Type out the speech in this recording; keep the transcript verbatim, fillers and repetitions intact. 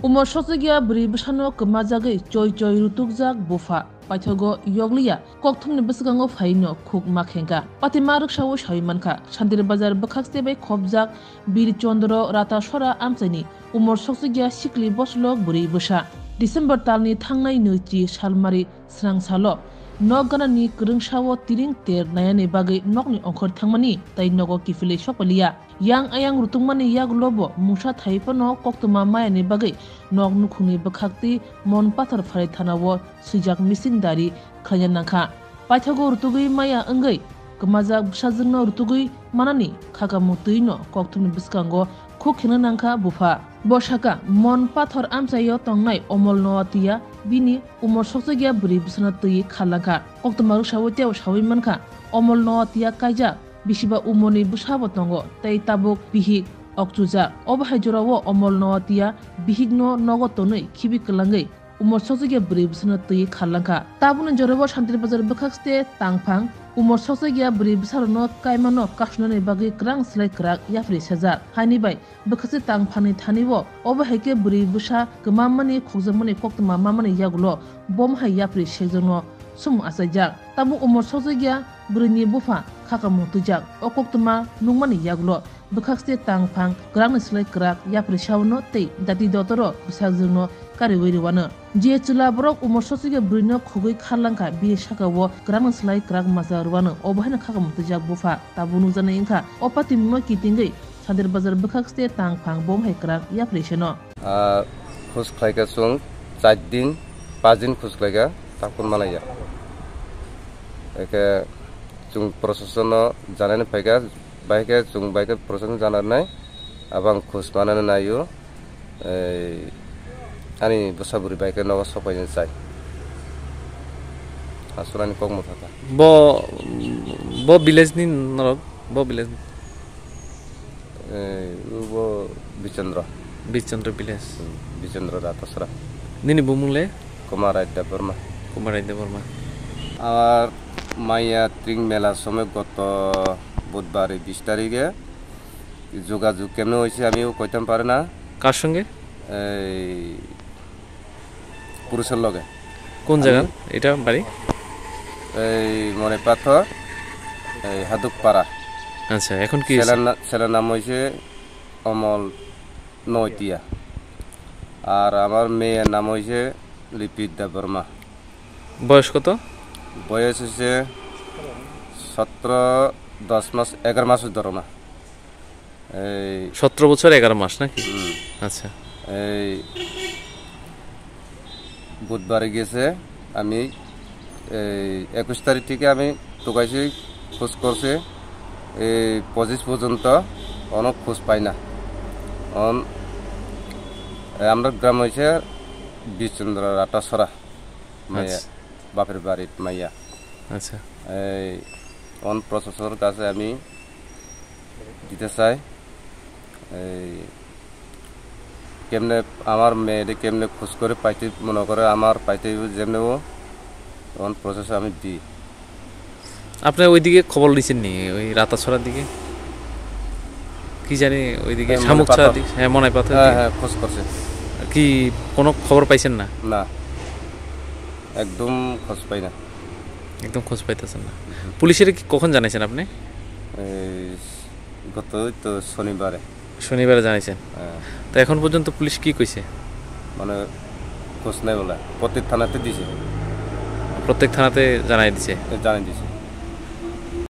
Umor sokjagya bwrwi bwsano kwmajagwi choi choi rutukjak bupha, paithago yokliya, kokthumni bwskango phaino khuk ma khengkha. Patima rwksao sawi mankha, Shantir Bazar bwkhakste bai khopjak Bir Chandra Ratasora amchaini umor sokjagya sikli bosolok bwrwi bwsa. December talni thangnai nwichi salmari srang salo nok ganani kwrwngsao tiring ter naiyani bagwi nokni ongkhor thangmani tei nogo kiphilwi sokpaliya. Yang ayang rutungmani yagulo bo mungsa thai phano koktwma mayani bagwi nok nukhungni bwkhak twi Mon Pathor Pharwi thanao swijak mising dari khlaina nangkha. Paithago rutugwi maya wngwi kwmajak bwsajwkno rutugwi manani khakamung twino kokthumni bwskango khuk kheno nangkha bupha. Bo sakha, Mon Pathor amchaio tongnai Omol Noatia bini umor sokjagya bwrwi bwsano twiwi kharlangkha. Koktwma rwksao teibo sawi mankha, Omol Noatia kaijak bisiba umorni bwsabo tongo tei tabuk bihik okchujak. Obo hai jorao Omol Noatia bihikno nogo tonwi khibi kwlangwi umor sokjagya bwrwi bwsano twiwi kharlangkha. Tabukni jorao Shantir Bazar bwkhakste tangphang umor sokjagya bwrwi bwsarokno kaimano kasunani bagwi kwrang slai kwrak yapri sejak. Haini bai bwkhakste tangphangni thani-o obo hai khe bwrwi bwsa kwmammani khokjakmani koktwma mamani yagulo bom hai yapri sekjakno sumung achaijak. Tabuk umor sokjagya bwrwini bupha khakamung twijak. O koktwma nukmani yagulo bwkhakste tangphang kwrakni slai kwrak yapri saono tei dati dotoro bwsajwkno kariwi rwano. Je chwla borok umor sokjagya bwrwino khogwi kharlangkha, bini sakao kwrakni slai kwrak macha rwano. Obo haino khakamung twijak bupha. Tabuk nukjaknai wngkha o patimungno kitingwi Shantir Bazar bwkhakste tangphang bom hai kwrak yapri seno. Ah, khus khlaikha chwng char din, panch din khus khlaikha, takhun malaiya. Eke chwng procession no janani phaikha, baikhe chwng baikhe procession janarnai, abang khus manani naio, ei, ani bwsa bwrwi baikhe nogo sokpaina chai. Asulani kokmo thaka. Bo, bo village ni norok, bo village ni? Ei, bo Bichandra. Bichandra village. Hmm, Bichandra Ratasra. Nini bumung le? Kumar Raja Debbarma. Kumar Raja Debbarma. Amar maya tring mela somoy goto budbar bis tarige jogajog kemne hoyse ami o koitam pare na. Kar songe? Ei, পুরুষের লগে। কোন জায়গা আমি এটা বাড়ি? এই মনে পাথর, এই হাদুকপাড়া। আচ্ছা, এখন কি হয়েছে? ছেলের না-, ছেলের নাম হইছে অমল নৈতিয়া। আর আমার মেয়ের নাম হইছে লিপিত দেববর্মা। বয়স কত? বয়স হইছে সতেরো, দশ মাস, এগারো মাস ধরো না। এই সতেরো বছর এগারো মাস নাকি? হুম। আচ্ছা। এই বুধবারে গেছে, আমি এই একুশ তারিখ থেকে আমি টোকাইছি, খোঁজ করছে, এই পঁচিশ পর্যন্ত অনেক খোঁজ পাই না। অন-, এ, আমরা গ্রাম হইছে বিচন্দ্র রাটাছড়া, মাইয়া, আচ্ছা। বাপের বাড়ির মাইয়া। আচ্ছা। এই অন প্রসেসর কাছে আমি দিতে চাই। এই কেমনে আমার মেয়েরে কেমনে খোঁজ করে পাইতে, মনে করে আমার পাইতে হইব যেমনে ও, তখন প্রসেসে আমি দিই। আপনি ওইদিকে খবর নিছেন নি, ওই রাতাছড়ার দিকে? কি জানি ওইদিকে হ্যাঁ, শামুকছড়ার মনে দিকে, হ্যাঁ, মনাই পাথর হ্যাঁ, দিকে। হ্যাঁ, খোঁজ করছে। কি কোনো খবর পাইছেন না? না, একদম খোঁজ পাই না। একদম খোঁজ পাইতেছেন না। হুম। পুলিশের কি কখন জানাইছেন আপনি? এই গত ওই তো শনিবারে। শনিবারে জানাইছেন? হ্যাঁ। তো এখন পর্যন্ত পুলিশ কি কইছে? মানে খোঁজ নাই বলে, প্রত্যেক থানাতে দিছে। প্রত্যেক থানাতে জানাই দিছে? এ, জানাই দিছে।